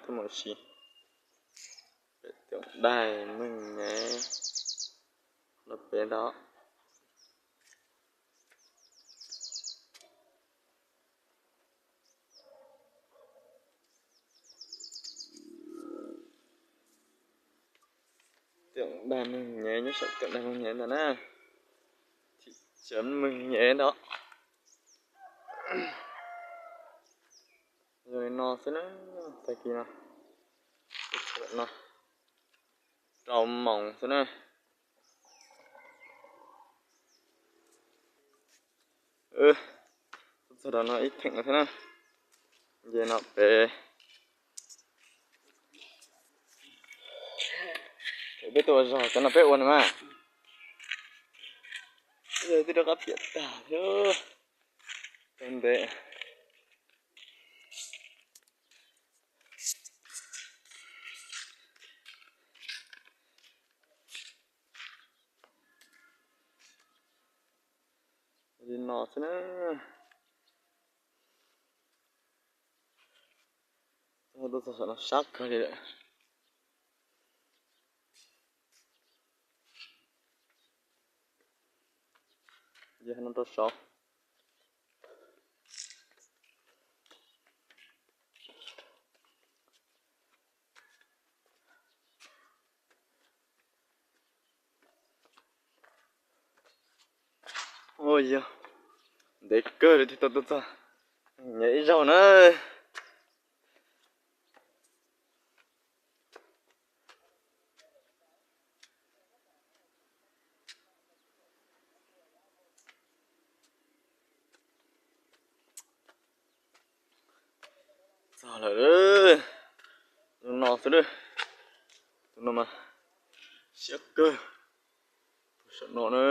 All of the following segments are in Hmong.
Tuaj mus si pem Tiam Daig Meej Nyev no pem ntag. Tiam Daig Meej Nyev, nyob saum Tiam Daig Meej Nyev ntag na. Tim tsawv Meej Nyev ntag. Zoo li no xwb na, tag kis no, no rau moos xwb na. Txog rau no ib theem no thiab na. Ces no pem, peb tuaj ua zog cov no peb ua no mas. Twb rov qab piam tag thiab. Tau ntev. Li no xwb na. Tuaj txog saum no sab kawg li lawm. Yog no rau saud. Ua yog ntev kawg li thiaj tau tuaj txog, nyev ib zaug na. Txog lawm, zoo no xwb. Tus no mas siab kawg, tus saum no na.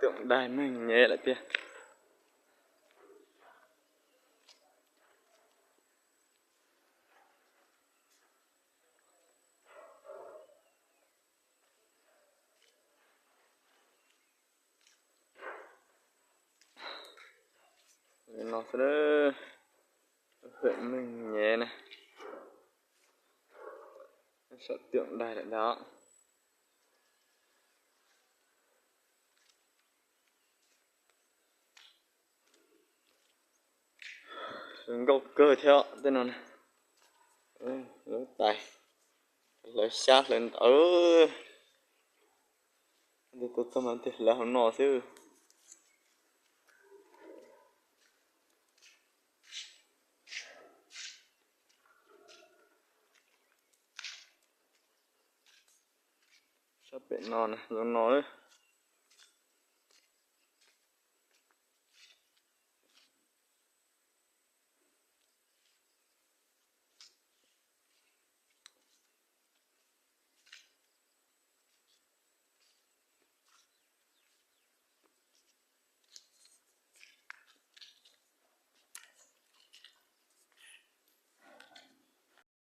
Tiam Daig Meej Nyev lawm tiag. Li no xwb, Tiam Meej Nyev na, saum Tiam Daig lawm ntag. Zoo nkauj kawg thiab tej no na. Lub tais hlawv xyab hlawv ntawv, tus txog mas tias hlawv hauv no xwb. Sab pem no na, zoo no.